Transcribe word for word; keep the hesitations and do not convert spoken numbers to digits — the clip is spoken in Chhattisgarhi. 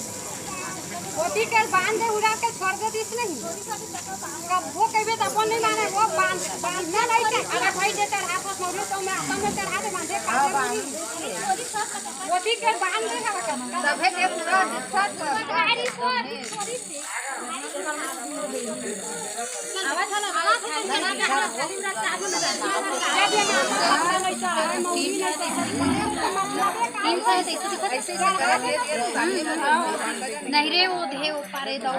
ओती के बांध दे, उड़ा के छोड़ दे दिस नहीं। कब्बो कहिबे त अपन नहीं माने, वो बांध, बांधना नहीं चाहे। अरे भाई, जे चढ़ा था, मौलू तो मैं अपन में चढ़ा दे, बांधे का जरूरी। ओती के बांध दे हवा का। तभे के पूरा दिक्कत कर। गाड़ी पर। नहीं रे, वो दे, वो पारे दो।